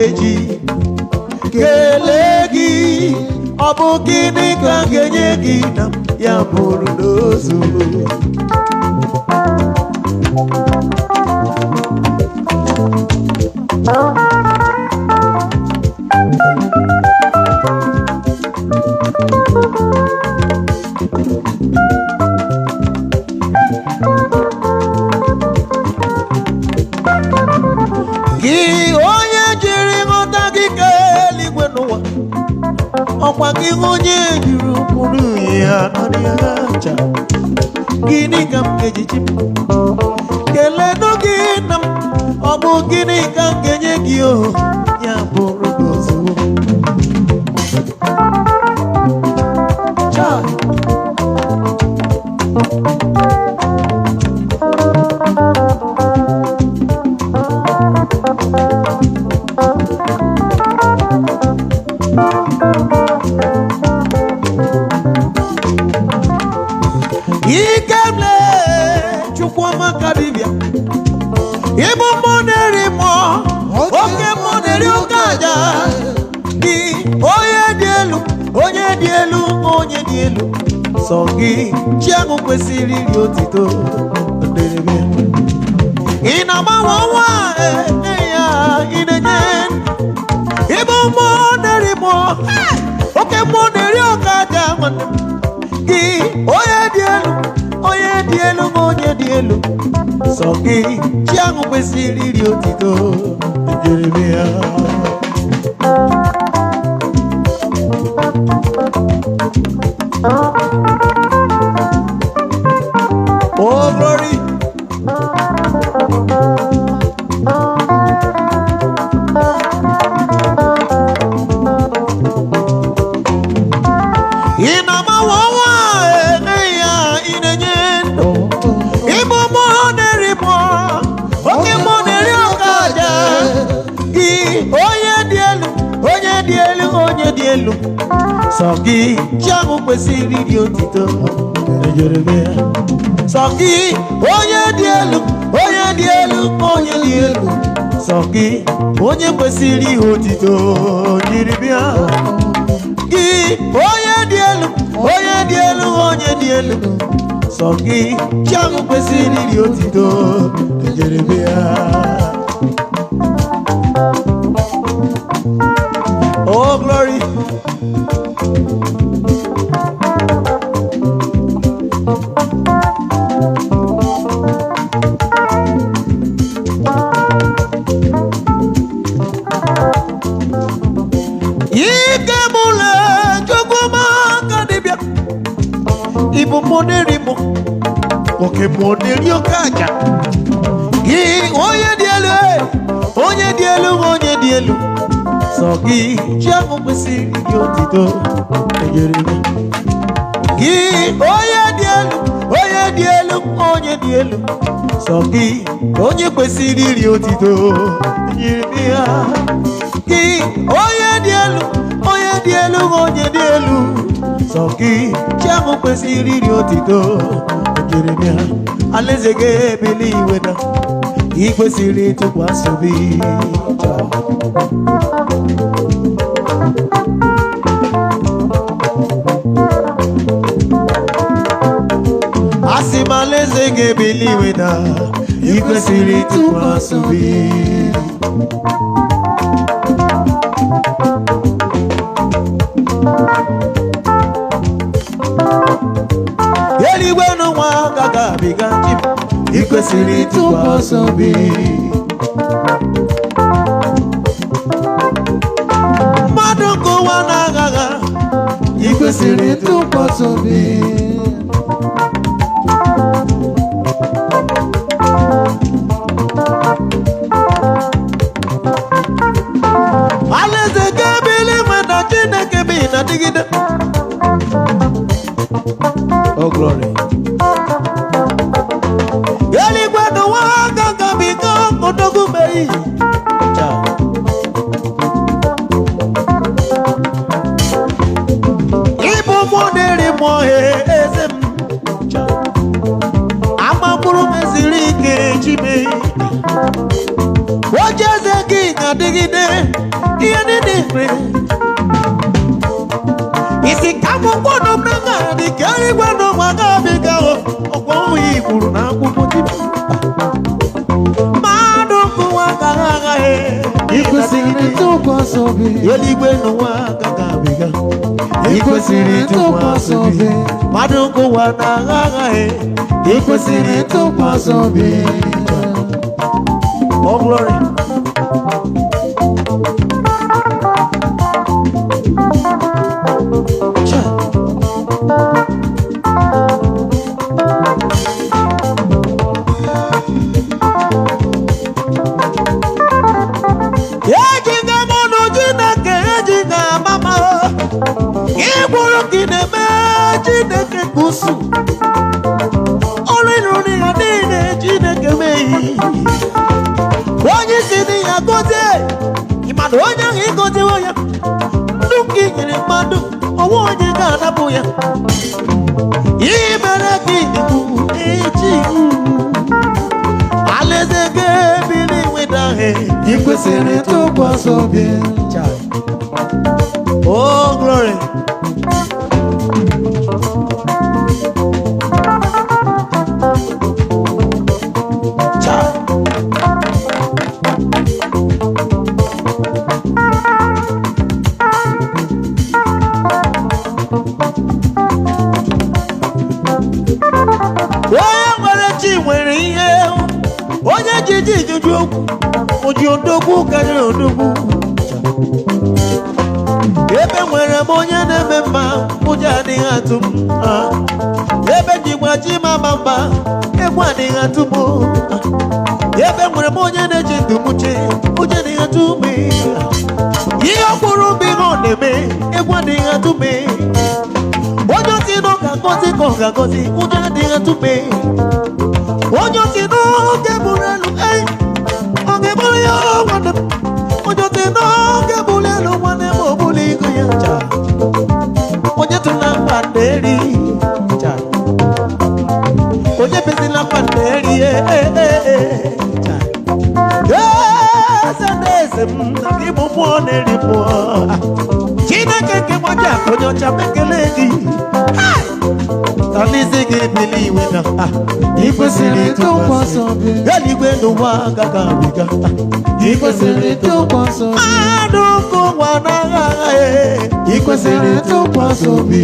Ga-eji kelee gị? Ọ bụ gịnị ka m ga-enye gị na ya bụrụ n'ozu? Gị onye jiri nghọta gị kee eluigwe n'ụwa, ọkwa gị onye jiri ụkpụrụ ya nọdịacha, gịnị ka m ga-eji chi m kelenụ gị na m? Ọ bụ gịnị ka m ga-enye gị o ya bụrụ n'ozugbo? Chai. Ike m lee, Chukwuọma ka dibịa, ịbụ mmụọ na-eri mmụọ, oke mmụọ na-eri oke aja. Gị onye dị elu, onye dị elu, onye dị elu, sọ gị chi ahụ kwesịrị iri otito nderebe. Ị na-agbanwe ọnwa ee ya, ị na-enye ịbụ mmụọ na-eri mmụọ, oke mmụọ na-eri oke aja. Nwanne m, gị onye dị elu, onye dị elu, onye dị elu, sọ gị chi ahụ kwesịrị iri otito njedebe ya. Oh, glory! Ị na-agbanwe ọnwa ee ya, ị na-enye ndụ, ịbụ mmụọ na-eri mmụọ, oke mmụọ na-eri oke aja. Gị onye dị elu, onye dị elu, onye dị elu, sọ gị chi ahụ kwesịrị ịdị otito ejerebe ya. Sọ gị onye dị elu, onye dị elu, onye dị elu, sọ gị onye kwesịrị ihe otito jiri bịa. Gị onye dị elu, onye dị elu, onye dị elu, sọ gị chi ahụ kwesịrị iri otito ejerebe ya. Oh, glory! Ike mụle Chukwuma ka dibịa, ịbụ mmụọ na-eri mụ, oke mmụọ na-eri oke aja. Gị onye dị elu e, onye dị elu, onye dị elu, sọ gị chi ahụ kwesịrị gị otito ejerebe. Gị onye dị elu, onye dị elu, onye dị elu, sọ gị onye kwesịrị iri otito nyere ya. Gị onye dị elu, onye dị elu, onye dị elu, sọ gị chi ahụ kwesịrị iri otito nyere ya. Alaeze gị ebili iwe na ị kwesịrị ịtụkwasị obi. Asị m, alaeze ga-ebili iwe na ị kwesịrị ịtụkwasị obi. Eluigwe n'ụwa agaghị abịga chi m, ị kwesịrị ịtụkwasị obi. Mmadụ nke ụwa na-agagha, ị kwesịrị Tụkwasị obi. Alaeze ga-ebili nwe na Chineke bi na dịgide. Oh, glory! Eluigwe n'ụwa agaghị odogwu meyi. Ịbụ mmụọ na-eri mmụọ, eze m, ama mkpụrụ meziri ike chime. Oche eze gị ga-adịgide. Akwụkwọ nọ m n'aka dị ka eluigwe n'ụwa ga-abịga ọgwụ oyi kwuru na akwụkwọ dibịa. Mmadụ nkụwa agaghị aghaghị. Ị kwesịrị ntụkwasị obi. Eluigwe n'ụwa agaghị abịga. Ị kwesịrị ntụkwasị obi. Mmadụ nkụwa na-agha aghaghị. Ị kwesịrị ntụkwasị obi. Oh, glory. Cha. Ejiga m ọnụ Chineke, ejiga mama ịgbụrụ gị na-eme Chineke kwụsụ ọrụ ịrụrụ ya niile. Chineke meghị onye isi dị ya gozie ịmana onye ahụ ịgoziwo ya. Ndụ nke i nyere mmadụ, onwe onye ga-anapụ ya. Ihe mere gị ikwu echi, alaeze ga-ebili nweta ha. Ị kwesịrị ntụkwasị obi. Oh, glory. Child. Onye nwere chi nwere ihe. Onye ji ji juju okwu oji odogwu karịrị odogwu. Ebe nwere m onye na-eme mma, ụjọ adịghị atụ m. Ah. Ebe jikwa chi ma ma mma, egwu adịghị atụ m. Ah. Ebe nwere m onye na-eji ndụ m che, ụjọ adịghị atụ m. Ihe ọ kwuru bụ ihe ọ na-eme, egwu adịghị atụ m. Onye osi na ọ ga-agọzi ka ọ ga-agọzi, ụjọ adịghị atụ m. Onye osi n'oge buru elu, ei, ọ ga-eburu ya nwanne m. Onye osi n'oge buru elu, nwanne m, ọ bụla igu ya ncha. Onye tụla mkpa na-eri ncha. Onye bezila mkpa na-eri ee ee ee ncha. Eze na eze m na gị bụ mmụọ na-eri mmụọ. Chineke nke nwaja onye ọcha, mekele gị. Alaeze gị ebili iwe na ah. Ị kwesịrị ntụkwasị obi. Eluigwe n'ụwa agaghị abịga. Ị kwesịrị ntụkwasị obi. Mmadụ nke ụwa n'agha. Ị kwesịrị ntụkwasị obi.